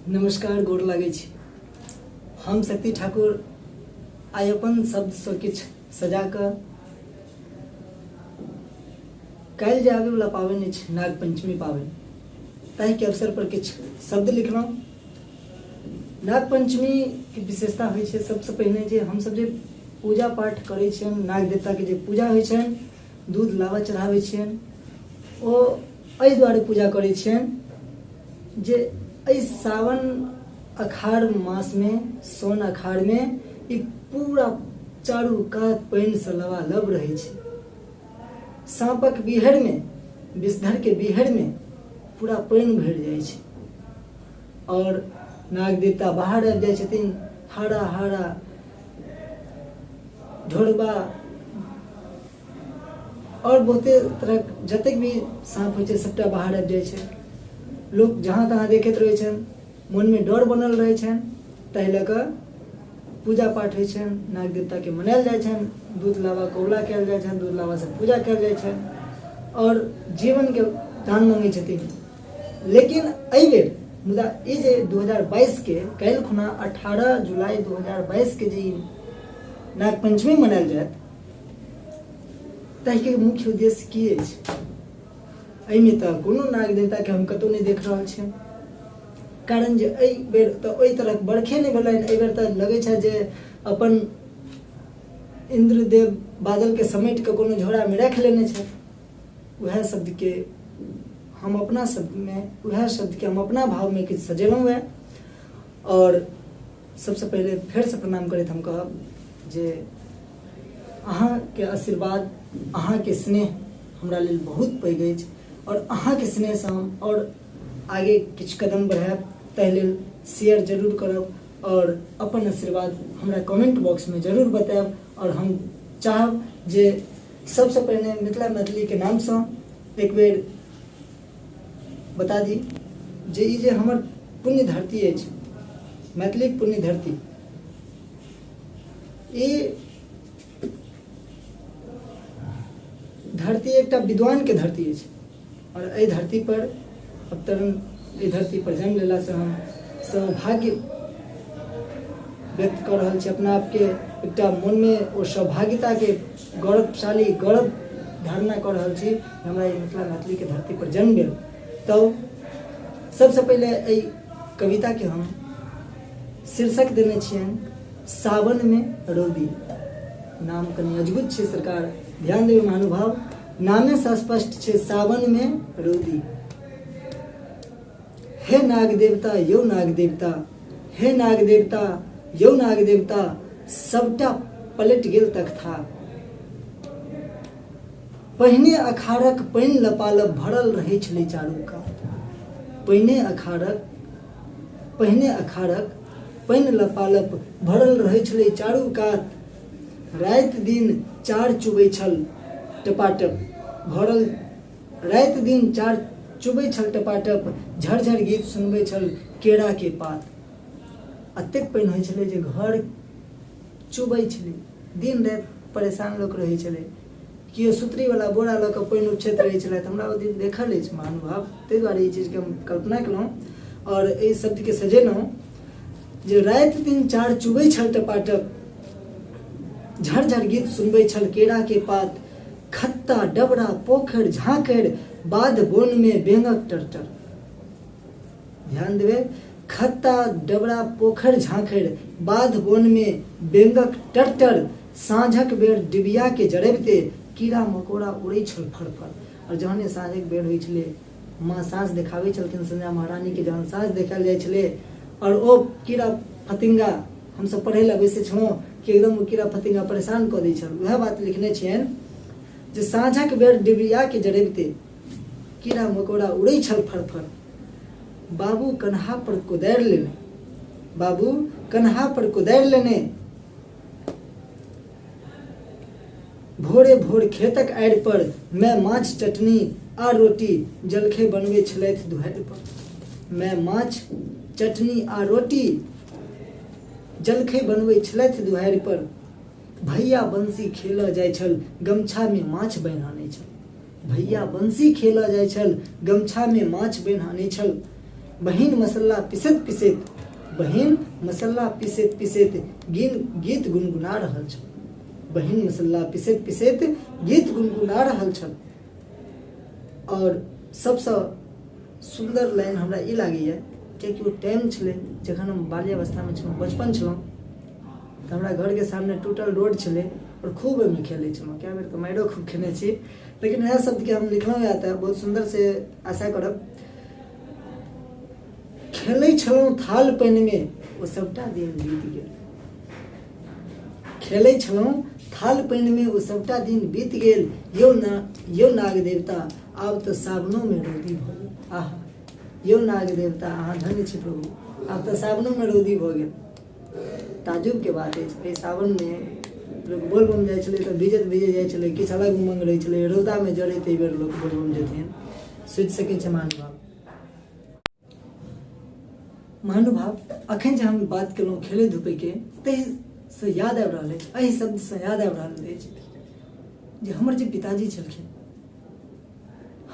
नमस्कार, गोर लागै छी। हम शक्ति ठाकुर आइ अपन शब्दसँ किछु सजा कऽ काल्हि जे आबैवला पाबनि अछि नाग पंचमी पाबनि, ताहिके अवसर पर किछु शब्द लिखलहुँ। नाग पंचमीके विशेषता होइ छै सबसँ पहिने जे हमसब जे पूजा पाठ करै छियनि, नाग देवताके जे पूजा होइ छनि, दूध लावा चढ़ाबै छियनि, ओ एहि दुआरे पूजा करै छियनि जे एहि सावन अखाड़ मासमे, सौन अखाड़मे ई पूरा चारू कात पानिसँ लबालब रहै छै। साँपक बीहड़मे, विषधरके बीहड़मे पूरा पानि भरि जाइ छै आओर नाग देवता बाहर आबि जाइ छथिन। हरा हरा ढोरबा आओर बहुते तरहक जतेक भी साँप होइ छै सबटा बाहर आबि जाइ छै। लोक जहाँ तहाँ देखैत रहै छनि, मोनमे डर बनल रहै छनि, ताहि लऽ कऽ पूजा पाठ होइ छनि, नाग देवताके मनायल जाइ छनि, दूध लावा कौला कयल जाइ छनि, दूध लावासँ पूजा कयल जाइ छनि आओर जीवनके दान मङ्गै छथिन। लेकिन एहिबेर मुदा ई जे 2022 के काल्हि खुना 18 जुलाई 2022 के जे ई नागपञ्चमी मनायल जायत, ताहिके मुख्य उद्देश्य की अछि? एहिमे तऽ कोनो नाग देवताके हम कतहु नहि देख रहल छियनि, कारण जे एहि बेर तऽ ओहि तरहक बरखे नहि भेलनि। एहि बेर तऽ लगै छै जे अपन इन्द्रदेव बादलके समेट कऽ कोनो झोरामे राखि लेने छथि। उएह शब्दके हम अपना शब्दमे, उएह शब्दके हम अपना भावमे किछु सजेलहुँ हेँ। आओर सबसँ पहिले फेरसँ प्रणाम करैत हम कहब जे अहाँके आशीर्वाद, अहाँके स्नेह हमरा लेल बहुत पैघ अछि आओर अहाँके स्नेहसँ हम आओर आगे किछु कदम बढ़ायब। ताहि लेल शेयर जरूर करब आओर अपन आशीर्वाद हमरा कमेंट बॉक्समे जरूर बतायब। आओर हम चाहब जे सबसँ पहिने मिथिला मैथिलीके नामसँ एक बेर बता दी जे ई जे हमर पुण्य धरती अछि, मैथिलीक पुण्य धरती, ई धरती एकटा विद्वानके धरती अछि आओर एहि धरती पर अवतरण, एहि धरती पर जन्म लेलासँ हम सौभाग्य व्यक्त कऽ रहल छी अपना आपके। एकटा मोनमे ओ सौभाग्यताके गौरवशाली गौरव धारणा कऽ रहल छी, हमरा ई मिथिला मैथिलीके धरती पर जन्म भेल। तऽ सबसँ पहिले एहि कविताके हम शीर्षक देने छियनि सावनमे रौदी। नाम कनि अजगुत छै सरकार, ध्यान देबै महानुभाव, नामेसँ स्पष्ट छै सावनमे रौदी। हे नाग देवता यौ नाग देवता, हे नाग देवता यौ नाग देवता, सबटा पलटि गेल तख्ता। पहिने अखाड़क पानि लपालप भरल रहै छलै चारू कात। पहिने अखाड़क, पहिने अखाड़क पानि लपालप भरल रहै छलै चारू कात। राति दिन चार चुबै छल टपाटप भरल, राति दिन चार चुबै छल टपाटप, झरझर गीत सुनबै छल केरा के पात। एतेक पानि होइ छलै जे घर चुबै छलै, दिन राति परेशान लोक रहै छलै। केओ सुतरीवला बोरा लऽ कऽ पानि उपछैत रहै छलथि। हमरा ओ दिन देखल अछि महानुभाव, ताहि दुआरे ई चीजके हम कल्पना केलहुँ आओर एहि शब्दके सजेलहुँ जे राति दिन चार चुबै छल टपाटप, झरझर गीत सुनबै छल केराके पात। खत्ता डबरा पोखरि झाँखरि बाध बोनमे बेंगक टरटर। ध्यान देबै, खत्ता डबरा पोखरि झाँखरि बाध बोनमे बेंगक टरटर। साँझक बेर डिबियाके जरबिते कीड़ा मकोड़ा उड़ै छल फरफर। आओर जहने साँझक बेर होइ छलै, माँ साँझ देखाबै छलखिन, संध्या महारानीके जहन साँझ देखायल जाइ छलै आओर ओ कीड़ा फतिंगा, हमसब पढ़ै लए बैसै छलहुँ कि एकदम ओ कीड़ा फतिंगा परेशान कऽ दै छल। उएह बात लिखने छियनि जे साँझक बेर डिबियाके जरबिते कीड़ा मकोड़ा उड़ै छल फरफर। बाबू कन्हा पर कोदारि लेने, बाबू कन्हा पर कोदारि लेने भोरे भोर खेतक आड़ि पर मैं माछ चटनी आ रोटी जलखै बनबै छलथि दुहारि पर। मैं माछ चटनी आ रोटी जलखै बनबै छलथि दुहारि पर। भैया बंसी खेलऽ जाइ छल, गमछामे माछ बान्हि आनै छल। भैया बंसी खेलऽ जाइ छल, गमछामे माछ बान्हि आनै छल। बहिन मसल्ला पिसैत पिसैत, बहिन मसल्ला पिसैत पिसैत गीत गुनगुना रहल छल। बहिन मसल्ला पिसैत पिसैत गीत गुनगुना रहल छल। आओर सबसँ सुन्दर लाइन हमरा ई लागैए, कियाकि ओ टाइम छलै जखन हम बाल्यावस्थामे छलहुँ, बचपन छलहुँ, तऽ हमरा घरके सामने टूटल रोड छलै आओर खूब ओहिमे खेलै छलहुँ। कए बेर तऽ मारिओ खूब खेने छी, लेकिन इएह शब्दके हम लिखलहुँ यऽ तऽ बहुत सुन्दरसँ आशा करब। खेलै छलहुँ थाल पानिमे ओ सभटा दिन बीत गेल। खेलै छलहुँ थाल पानिमे ओ सभटा दिन बीत गेल। यौ ना, यौ नाग देवता, आब तऽ सावनोमे रौदी भऽ गेल। आहा, यौ नाग देवता, अहाँ धन्य छी प्रभु, आब तऽ सावनोमे रौदी भऽ गेल। ताजुबके बात अछि, एहि सावनमे लोक बोलबम जाइ छलै तऽ भीजैत भीजैत जाइ छलै, किछु अलग उमंग रहै छलै। रौदामे जरैत एहि बेर लोक बोलबम जेथिन, सोचि सकै छै महानुभाव। महानुभाव, अखन जे हम बात केलहुँ खेलै धूपैके, ताहिसँ याद आबि रहल अछि, एहि शब्दसँ याद आबि रहल अछि जे हमर जे पिताजी छलखिन,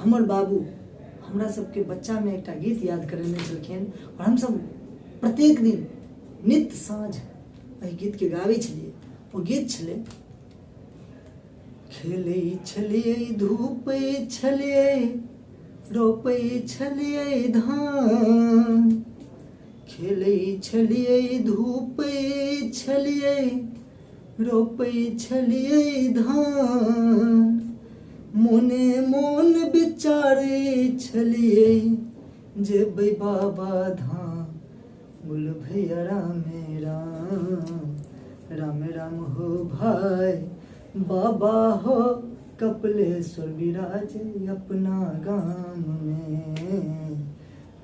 हमर बाबू हमरा सबके बच्चामे एकटा गीत याद करेने छलखिन आओर हमसब प्रत्येक दिन नित्य साँझ एहि गीतके गाबै छलियै। ओ गीत छलै, खेलै छलियै धूपै छलियै रोपै छलियै धान, खेलै छलियै धूपै छलियै रोपै छलियै धान, मोने मोन विचारै छलियै जेबै बाबा धाम, बोल भैया रामे राम, राम राम हो भाई, बाबा हो कपिलेश्वर विराजे अपना गाम में,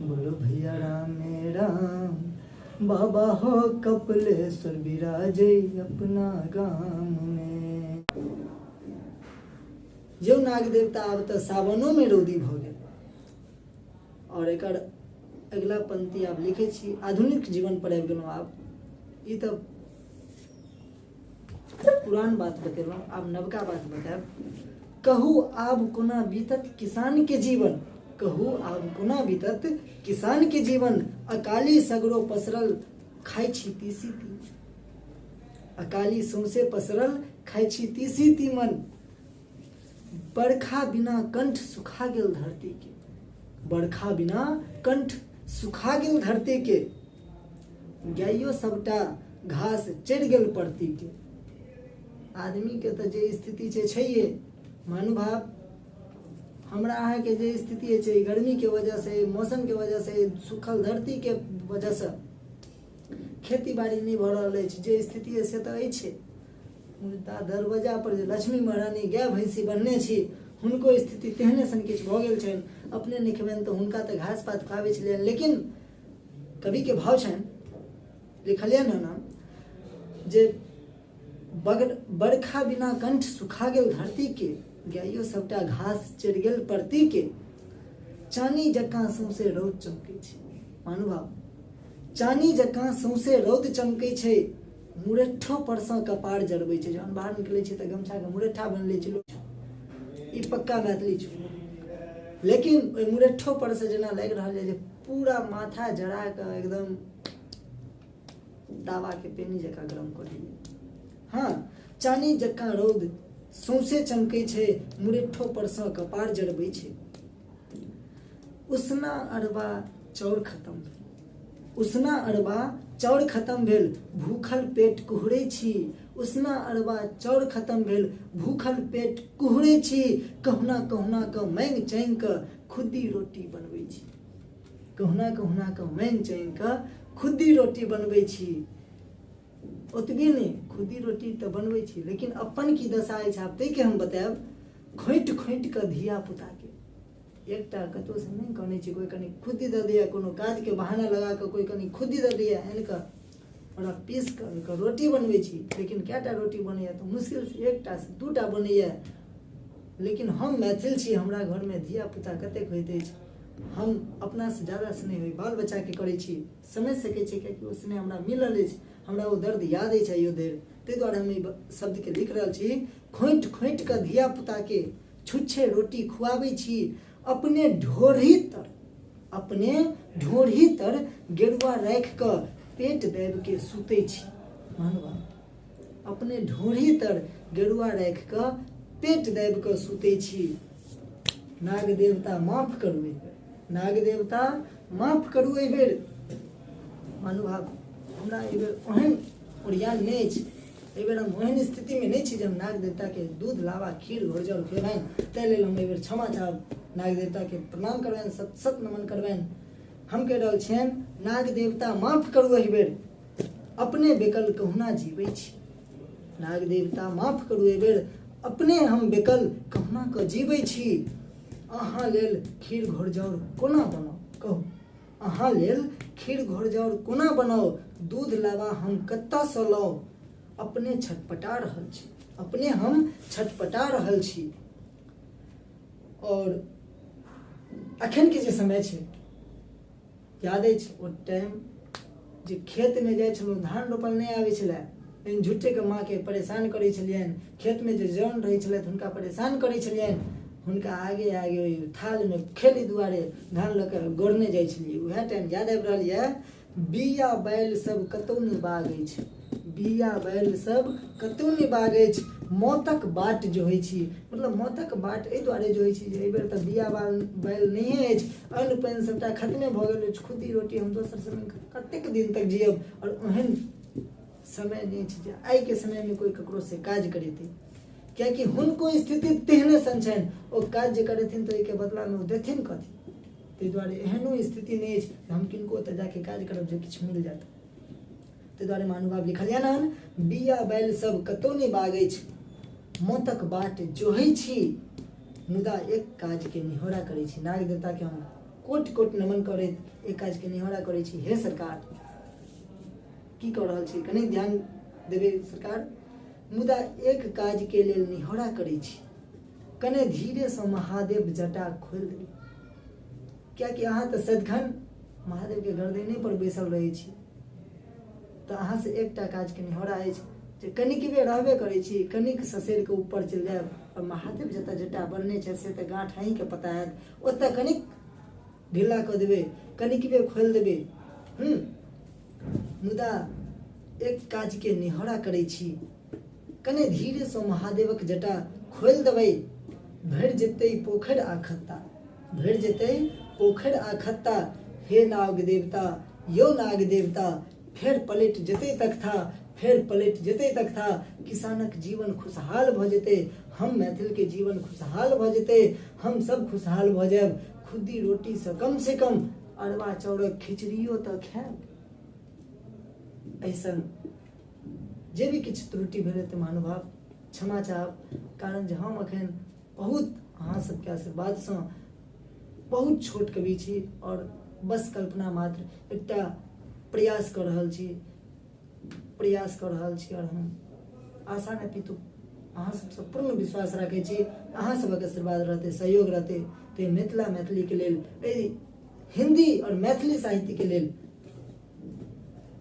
बोलो भैया रामे राम, बाबा हो कपिलेश्वर विराजे अपना गाम में। यौ नाग देवता, आब तऽ सावनो में रौदी भऽ गेल। आओर एकर अगिला पंक्ति आब लिखै छी, आधुनिक जीवन पर आबि गेलहुँ आब। ई तऽ पुरान बात बतेलहुँ, आब नवका बात बतायब। कहू आब कोना बीतत किसान के जीवन, कहू आब कोना बीतत किसान के जीवन, अकाली सगरो पसरल खाइ छी तीसी तीमन, अकाली सौंसे पसरल खाइ छी तीसी तीमन, बरखा बिना कंठ सुखा गेल धरती के, बरखा बिना कंठ सुखा गेल धरती के, गाइयो सबटा घास चढ़ि गेल परती के। आदमीके तऽ जे स्थिति छै छैहे महानुभाव, हमरा अहाँके जे स्थिति छै गर्मीके वजहसँ, मौसमके वजहसँ, सूखल धरतीके वजहसँ खेती बाड़ी नहि भऽ रहल अछि, जे स्थिति अछि से तऽ अछि, मुदा दरवाजा पर जे लक्ष्मी महारानी गाय भैंसी बन्हने छी, हुनको स्थिति तेहने सन किछु भऽ गेल छनि। अपने नहि खेबनि तऽ हुनका तऽ घास पात खुआबै छलियनि। लेकिन कविके भाव छनि, लिखलियनि हन हम जे बगर बरखा बिना कंठ सुखा गेल धरती के, गाइयो सबटा घास चढ़ि गेल परती के, चानी जकाँ सौंसे रौद चमकै छै। महानुभाव, चानी जकाँ सौंसे रौद चमकै छै, मुरैठो परसँ कपार जरबै छै। जहन बाहर निकलै छै तऽ गमछाके मुरैठा बनि लै छै लोक, ई पक्का मैथिली छै। लेकिन ओहि मुरैठो परसँ जेना लागि रहल यऽ जे पूरा माथा जरा कऽ एकदम तावाके पेनी जकाँ गरम कऽ दियै। हँ, चानी जकाँ रौद सौंसे चमकै छै, मुरैठो परसँ कपार जरबै छै। उसना अरबा चाउर खतम भेल, उसना अरबा चाउर खतम भेल, भूखल पेट कुहरै छी, उसना अरबा चाउर खतम भेल, भूखल पेट कुहरै छी, कहुना कहुना कऽ माँगि चाँगि कऽ खुद्दी रोटी बनबै छी, कहुना कहुना कऽ माँगि चाँगि कऽ खुद्दी रोटी बनबै छी। ओतबे नहि, खुद्दी रोटी तऽ बनबै छी, लेकिन अपन की दशा अछि आब ताहिके हम बतायब। खोँटि खोँटि कऽ धिया पुताके एकटा कतहुसँ नहि कनै छै, कोइ कनि खुद्दी दऽ दैए, कोनो काजके बहाना लगा कऽ कोइ कनि खुद्दी दऽ दैए, आनि कऽ ओकरा पीस कऽ ओकर रोटी बनबै छी। लेकिन कएटा रोटी बनैए तऽ मुश्किलसँ एकटासँ दूटा बनैए। लेकिन हम मैथिल छी, हमरा घरमे धिया पुता कतेक होइत अछि, हम अपनासँ ज्यादा स्नेह ओहि बाल बच्चाके करै छी, समझि सकै छी, कियाकि ओ स्नेह हमरा मिलल अछि, हमरा ओ दर्द याद अछि आइयो धरि, ताहि दुआरे हम एहि शब्दके लिख रहल छी। खोँटि खोँटि कऽ धिया पुताके छुच्छे रोटी खुआबै छी, अपने ढोरही तर, अपने ढोढ़ी तर गेरुआ राखि कऽ पेट दाबि के सुतै छी। महानुभाव, अपने ढोढ़ी तर गेरुआ राखि कऽ पेट दाबि कऽ सुतै छी। नाग देवता माफ करू एहि बेर, नाग देवता माफ करू एहि बेर। महानुभाव, हमरा एहि बेर ओहन ओरियान नहि अछि, एहि बेर हम ओहन स्थितिमे नहि छी जे हम नाग देवताके दूध लावा खीर घोरजल खुएबनि। ताहि लेल हम एहि बेर क्षमा चाहब, नाग देवताके प्रणाम करबनि, सत सत नमन करबनि। हम कहि रहल छियनि, नाग देवता माफ करू एहि बेर, अपने बेकल कहुना जीबै छी। नाग देवता माफ करू एहि बेर, अपने हम बेकल कहुना कऽ जीबै छी। अहाँ लेल खीर घोरजाउर कोना बनाउ कहू, अहाँ लेल खीर घोरजाउर कोना बनाउ, दूध लावा हम कतऽसँ लाउ। अपने छटपटा रहल छी, अपने हम छटपटा रहल छी। और अखन के जे समय छै, याद अछि ओ टाइम जे खेतमे जाइ छलहुँ, धान रोपल नहि आबै छलै, लेकिन झूठेके माँके परेशान करै छलियनि। खेतमे जे जन रहै छलथि हुनका परेशान करै छलियनि, हुनका आगे आगे ओहि थालमे खेलै दुआरे धान लऽ कऽ गोड़ने जाइ छलियै। उएह टाइम याद आबि रहल यए। बिया बैल सब कतौ नहि बाग अछि, बिया बैल सब कतौ नहि बाग अछि, मौतक बाट जो होइ छी। मतलब मौतक बाट एहि दुआरे जो होइ छी जे एहिबेर तऽ बिया बाल बैल नहिए अछि, अन्न पानि सभटा खतमे भऽ गेल अछि, खुद्दी रोटी हम दोसर समय कतेक दिन तक जियब। आओर ओहन समय नहि छै जे आइके समयमे कोइ ककरोसँ काज करेतै, कियाकि हुनको स्थिति तेहने सन छनि, ओ काज जे करेथिन तऽ ओहिके बदलामे ओ देथिन कथी। ताहि दुआरे एहनो स्थिति नहि अछि जे हम किनको ओतऽ जाके काज करब जे किछु मिल जायत। ताहि दुआरे महानुभाव लिखल यऽ ने, बिया बैल सब कतौ नहि बाग अछि, मौतक बाट जोहै छी, मुदा एक काजके निहोरा करै छी। नाग देवताके हम कोटि कोटि नमन करैत एक काजके निहोरा करै छी। हे सरकार, की कऽ रहल छी, कनि ध्यान देबै सरकार। मुदा एक काजके लेल निहोरा करै छी, कने धीरेसँ महादेव जटा खोलि देबै, कियाकि अहाँ तऽ सदिखन महादेवके गर्दने पर बैसल रहै छी। तऽ अहाँसँ एकटा काजके निहोरा अछि जे कनिकबे रहबे करै छी, कनिक ससैर कऽ ऊपर चलि जायब आओर महादेव जतऽ जटा बनने छै से तऽ गाँठ अहीँके पता हैत, ओतऽ कनिक ढीला कऽ देबै, कनिकबे खोलि देबै। मुदा एक काजके निहोरा करै छी, कने धीरेसँ महादेवक जटा खोलि देबै, भरि जेतै पोखरि आ खत्ता, भरि जेतै पोखरि आ खत्ता। हे नाग देवता, यौ नाग देवता, फेर पलटि जेतै तख्ता, फेर पलटि जेतै तख्ता। किसानक जीवन खुशहाल भऽ जेतै, हम मैथिलके जीवन खुशहाल भऽ जेतै, हम सब खुशहाल भऽ जायब। खुद्दी रोटीसँ कम से कम अरबा चाउरक खिचड़ियो तऽ खायब। ऐसन जे भी किछु त्रुटि भेलै तऽ महानुभाव क्षमा चाहब, कारण जे हम अखन बहुत अहाँ सबके आशीर्वादसँ बहुत छोट कवि छी और बस कल्पना मात्र एकटा प्रयास कऽ रहल छी, प्रयास कऽ रहल छी। और हम आशा नहि पितु अहाँ सबसँ पूर्ण विश्वास राखै छी, अहाँ सबक आशीर्वाद रहतै, सहयोग रहतै तऽ मिथिला मैथिलीके लेल, एहि हिंदी और मैथिली साहित्यके लेल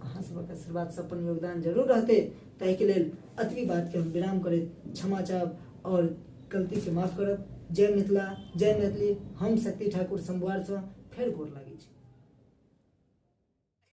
अहाँ सबक आशीर्वादसँ अपन योगदान जरूर रहतै। ताहिके लेल अतबी बातके हम विराम करैत क्षमा चाहब और गलतीके माफ करब। जय मिथिला, जय मैथिली। हम शक्ति ठाकुर शंभुआरसँ फेर गोर लागै छी।